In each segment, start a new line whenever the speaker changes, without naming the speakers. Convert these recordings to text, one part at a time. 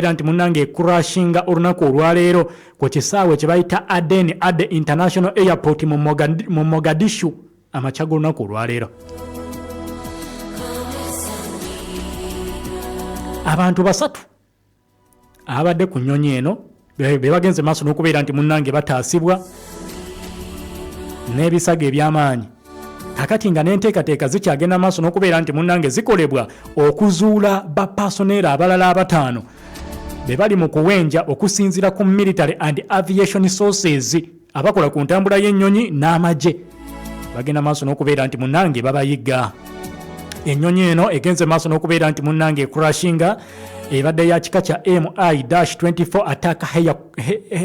Era nti munnange ecrashinga olunaku olwaleero ku kisaawe kye bayita Aden Adde International Airport mu Mogadishu amakya g'olunaku olwaleero. Abantu basatu ababadde ku nnyonyi eno be bagenze maaso n'okubeera nti munnange bataasibwa n'ebisago eby'amaanyi. Kakati nga n'enteekateeka zikyagenda maaso n'okubeera nti munnange zikolebwa okuzuula ba pasonero abalala abataano be bali mu kuwenja okusinziira ku military and aviation sources abakola ku ntambula y'ennyonyi n'amagye bagenda maaso n'okubeera nti munnange babayigga. Ennyonyi eno egenze maaso n'okubeera nti munnange ecrashinga ebadde ya kika kya MI-24 attack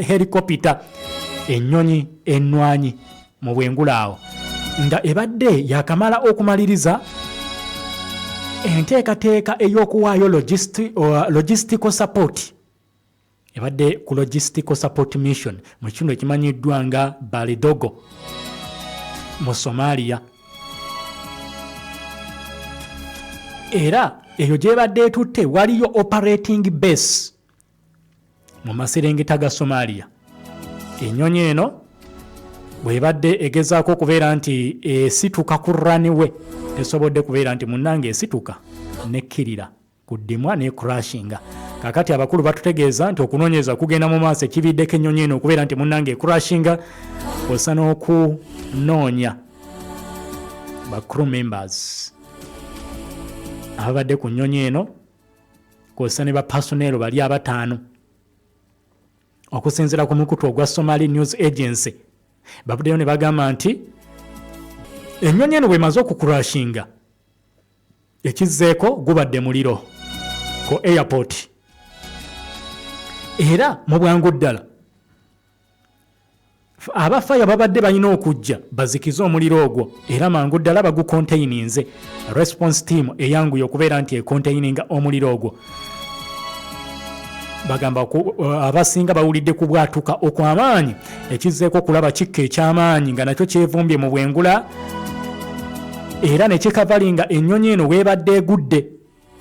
helicopter, ennyonyi ennwanyi mu bwengula awo nga ebadde yakamala okumaliriza enteekateeka ey'okuwaayo logistical support. Ebadde ku logistical support mission mu kitundu ekimanyiddwa nga Balidogo mu Somalia, era eyo gyebadde etutte waliyo operating base mu maserengeta ga Somalia. Ennyonyi eno bwebadde egezaako okubeera nti esituka ku runway, tesobodde kubeera nti munnange esituka nekkirira ku ddimwa ne crashinga. Kakati abakulu batutegeeza nti okunoonyereza kugenda mu maaso ekiviiddeko ennyonyi eno okubeera nti munnange ecrashinga, osa n'okunoonya ba crew members ababadde ku nnyonyi eno kwosa ne ba personnel bali abataano. Okusinziira ku mukutu ogwa Somali News Agency, bavuddeyo ne bagamba nti ennyonyi eno bwemaze okukurashinga ekizzeeko gubadde muliro ku airport, era mu bwangu ddala aba faya babadde balina okujja bazikize omuliro ogwo, era mangu ddala bagukontaininze. Response team eyanguye okubeera nti ekontaininga omuliro ogwo. Bagamba abasinga bawulidde kubwatuka okw'amaanyi ekizzeeko okulaba kikka eky'amaanyi nga nakyo kyevumbye mu bwengula era ne kikavalinga ennyonyi eno weebadde egudde.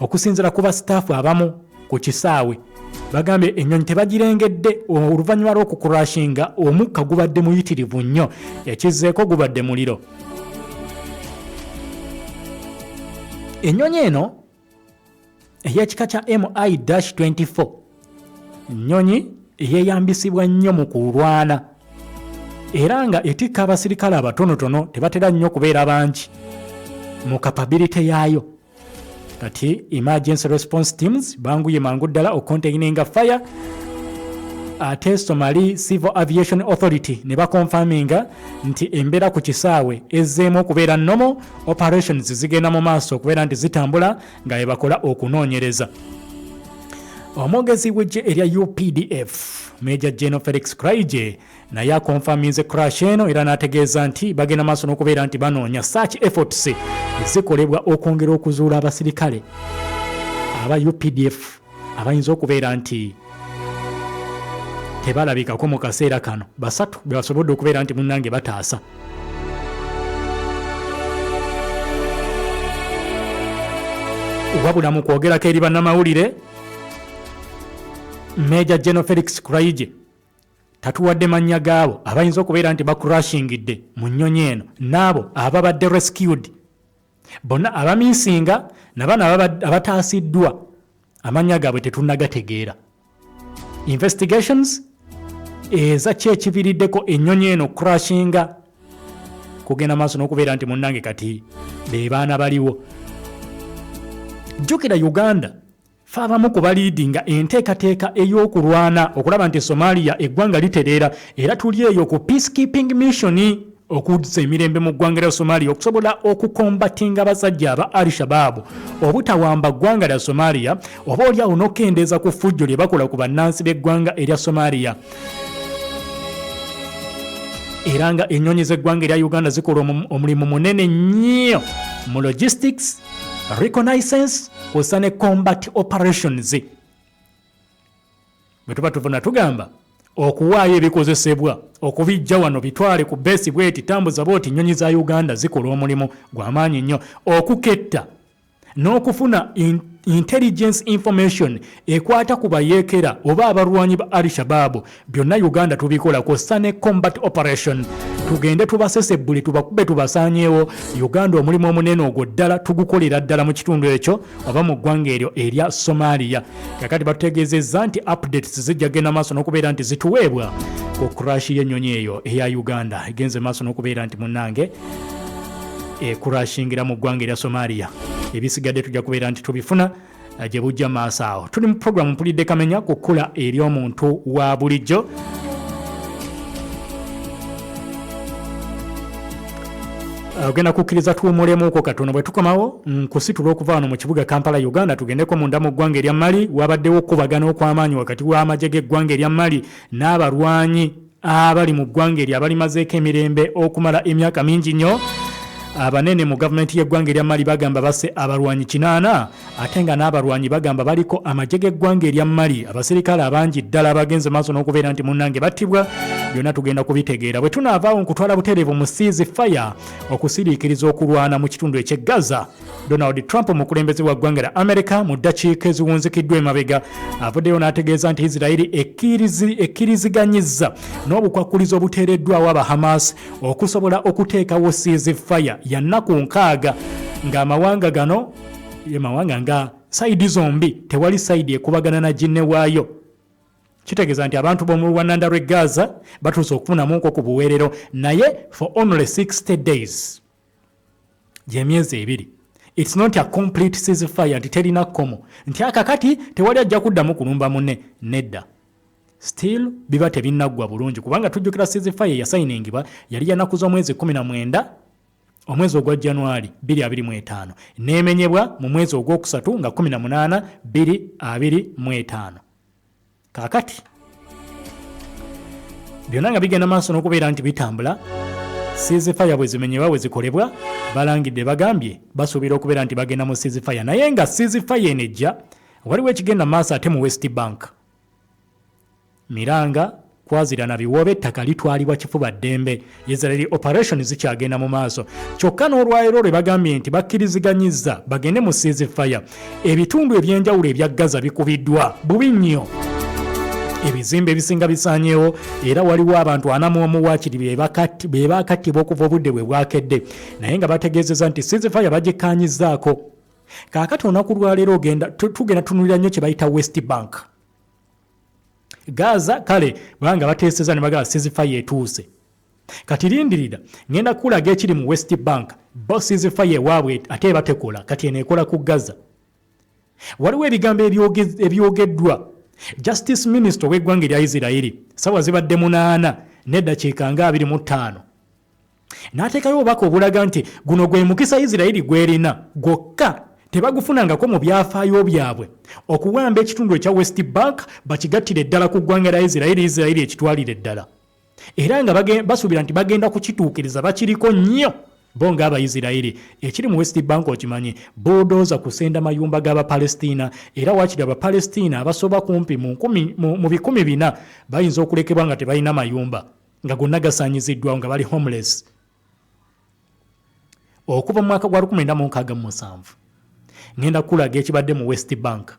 Okusinziira ku basitaafu abamu ku kisaawe, bagambye ennyonyi tebagirengedde oluvannyuma lw'okukurashinga omukka gubadde muyitirivu nnyo, ekizzeeko gubadde muliro. Ennyonyi eno ey'ekika kya MI-24 nnyonyi eyeyambisibwa nnyo mu kulwana era nga etikka abasirikale abatonotono, tebatera nnyo kubeera bangi mu capability yaayo. Kati emergency response teams banguye mangu ddala okucontaininga fire, ate Somali Civil Aviation Authority ne bakonfaminga nti embeera ku kisaawe ezzeemu okubeera normal, operations zigenda mu maaso okubeera nti zitambula nga bwe bakola okunoonyereza. Omwogezi w'eggye erya UPDF Major General Felix Kulayigye naye akonfaminze crash eno era n'ategeeza nti bagenda maaso n'okubeera nti banoonya search efforts zikolebwa okwongera okuzuula abasirikale aba UPDF abayinza okubeera nti tebalabikako mu kaseera kano. Basatu be basobodde okubeera nti munnange bataasa. Wabula mu kwogerako eri bannamawulire, Major General Felix Kulayigye tatuwadde mannya gaabo abayinza okubeera nti bakurashingidde mu nnyonyi eno n'abo ababadde rescued, bonna abamiisinga na bano abataasiddwa amannya gaabwe tetunnagategeera. Investigations eza ki ekiviriddeko ennyonyi eno crashinga kugenda maaso n'okubeera nti munnange kati be baana baliwo. Jjukira Uganda fe abamu ku baliidinga enteekateeka ey'okulwana okulaba nti Somalia eggwanga litereera, era tuli eyo ku peacekeeping mission okuzza emirembe mu ggwanga lya Somalia okusobola okukombatinga abasajja aba Al Shabaab obutawamba ggwanga lya Somalia, oba oli awo n'okukendeeza ku ffujjo lye bakola ku bannansi b'eggwanga erya Somalia. Era nga ennyonyi z'eggwanga erya Uganda zikola omulimu munene nnyo mu logistics, reconnaissance kwossa ne combat operations. Bwe tuba tuvuna tugamba okuwaayo ebikozesebwa okubijja wano bitwale ku beesi bweti tambuza bwoti, ennyonyi za Uganda zikola omulimu gw'amaanyi nnyo okuketta n'okufuna intelligence information ekwata ku bayeekera oba abalwanyi ba Al Shabaab byonna Uganda tubikola kw'ossa ne combat operation tugende tubasesebbule tubakube tubasaanyeewo. Uganda omulimu omunene ogwo ddala tugukolera ddala mu kitundu ekyo oba mu ggwanga eryo erya Somalia. Kakati batutegeezezza nti updates zijja genda maaso n'okubeera nti zituweebwa ku crash y'ennyonyi eyo eya Uganda egenze maaso n'okubeera nti munnange ekurashingira mu ggwanga erya Somalia. Ebisigadde tujja kubeera nti tubifuna gye bujja maaso awo. Tuli mu programu Mpulidde Kamenya ku kkula ery'omuntu wa bulijjo. Ogenda kukkiriza tuwumulemuuko katono, bwe tukomawo nkusitula okuva wano mu kibuga Kampala, Uganda, tugendeko munda mu ggwanga erya Mali. Wabaddewo okukubagana okw'amaanyi wakati w'amagye g'eggwanga erya Mali n'abalwanyi abali mu ggwanga eryo abalimazeeko emirembe okumala emyaka mingi nnyo. Abanene mu gavumenti y'eggwanga erya Mali bagamba basse abalwanyi 80, ate nga n'abalwanyi bagamba baliko amagye g'eggwanga erya Mali abaserikale abangi ddala abagenze maaso n'okubeera nti munnange battibwa. Byonna tugenda kubitegeera bwe tunaavaawo. Nkutwala butereevu mu cease fire okusiriikiriza okulwana mu kitundu eky'e Gaza. Donald Trump, omukulembeze wa ggwanga lya America, mu ddakiika eziwunzikiddwa emabega avuddeyo n'ategeeza nti Isirairi ekkiriziganyizza n'obukwakkulizo obuteereddwawo aba Hamas okusobola okuteekawo cease fire ya nnaku 60, ng'amawanga gano mawanga nga side zombi tewali side ekubagana na ginne waayo. Kitegeeza nti abantu b'omu lwananda lw'e Gaza batuuse okufunamuko ku buweerero, naye for only 60 days, gyemyezi 2. It's not a complete ceasefire nti terina kkomo, nti akakati tewali ajja kuddamu kulumba munne. Nedda, still biba tebinnaggwa bulungi, kubanga tujjukira ceasefire yasayiningibwa yali yanaku z'omwezi 19 omwezi ogwa January 2025, neemenyebwa mu mwezi ogwokusatu nga 18 2025. Kaakati byonna nga bigenda maaso n'okubeera nti bitambula, ceasefire bwe zimenyebwa bwe zikolebwa, balangidde bagambye basuubira okubeera nti bagenda mu ceasefire. Naye nga ceasefire eno ejja, waliwo ekigenda maaso ate mu West Bank. Miranga kwazirana biwoobe, ettaka litwalibwa kifuba ddembe. Israeli operation zikyagenda mu maaso, kyokka n'olwaleero lwe bagambye nti bakkiriziganyizza bagende mu ceasefire, ebitundu ebyenjawulo ebya Gaza bikubiddwa bubi nnyo, ebizimbe ebisinga bisaanyeewo, era waliwo abantu 41 waakiri be bakattibwa okuva obudde bwe bwakedde, naye nga bategeezezza nti ceasefire bagikkaanyizzaako. Kaakati olunaku lwaleero tugenda tunulira nnyo kye bayita West Bank. Gaza kale banga bateeseza ne bagamba ceasefire etuuse. Kati lindirira, ngenda kulaga ekiri mu West Bank. Bo ceasefire ewaabwe ate eba tekola, kati eno ekola ku Gaza. Waliwo ebigambo ebyogeddwa justice minister ow'eggwanga erya Isiraeri sawa zibadde 8 n'eddakiika nga 25, n'ateekayo obubaka obulaga nti guno gwe mukisa Isiraeri gwerina gwokka, tebagufunangako mu byafaayo byabwe, okuwamba ekitundu ekya West Bank bakigattire ddala ku ggwanga lya Isiraeri, Isiraeri ekitwalire ddala, era nga basuubira nti bagenda kukituukiriza. Bakiriko nnyo bo ng'Abaisiraeri. Ekiri mu West Bank okimanyi, bulldozer kusenda mayumba g'Abapalestina, era wakiri Abapalestina abasoba kumpi mu 400 bayinza okulekebwa nga tebalina mayumba, nga gonna gasaanyiziddwawo, nga bali homeless okuva mu mwaka gwa 1967. Ngenda kukulaga ekibadde mu West Bank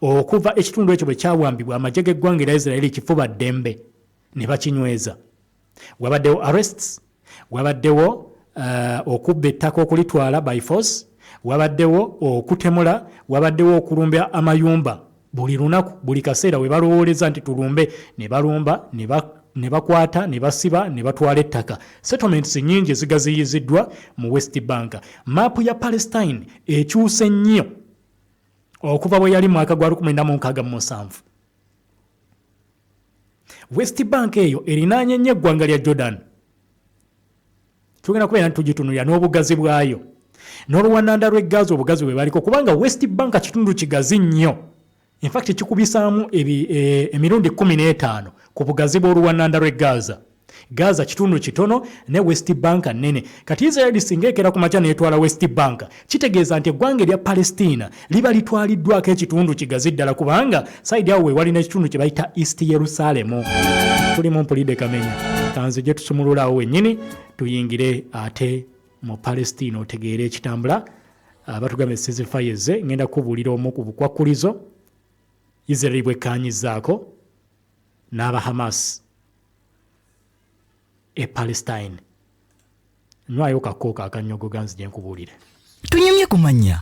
okuva ekitundu ekyo bwe kyawambibwa amagye g'eggwanga erya Isiraeri kifuba ddembe ne bakinyweza. Wabaddewo arrests, wabaddewo okubba ettaka okulitwala by force, wabaddewo okutemula, wabaddewo okulumba amayumba buli lunaku, buli kaseera we balowooleza nti tulumbe ne balumba, ne bakwata, ne basiba, ne batwala ettaka. Settlements nyingi ezigaziyiziddwa mu West Bank. Maapu ya Palestine ekyuse nnyo okuva bwe yali mwaka gwa 1967. West Bank eyo erinaanye nnyo eggwanga lya Jordan. Tugenda kubeera nti tugitunulira n'obugazi bwayo n'oluwananda lw'e Gaza, obugazi bwe baliko, kubanga West Bank kitundu kigazi nnyo. Infact kikubisaamu emirundi 15 ku bugazi bw'oluwananda lw'e Gaza. Gaza kitundu kitono ne West Bank nnene. Kati Israeli singa ekera ku makya n'etwala West Bank, kitegeeza nti eggwanga erya Palestina liba litwaliddwako ekitundu kigazi ddala, kubanga side awo we wali n'ekitundu kye bayita East Yerusalemu. Tulimu Mpulidde Kamenya, kanzije tusumulule awo wennyini tuyingire ate mu Palestina otegeere ekitambula. Batugambye ceasefire eze. Ngenda kubuulira omu ku bukwakkulizo Israel bwekkaanyizaako n'aba Hamas e Palestine. Nywayo kakooka akanyogoga, nzije nkubuulire.
Tunyumye kumanya.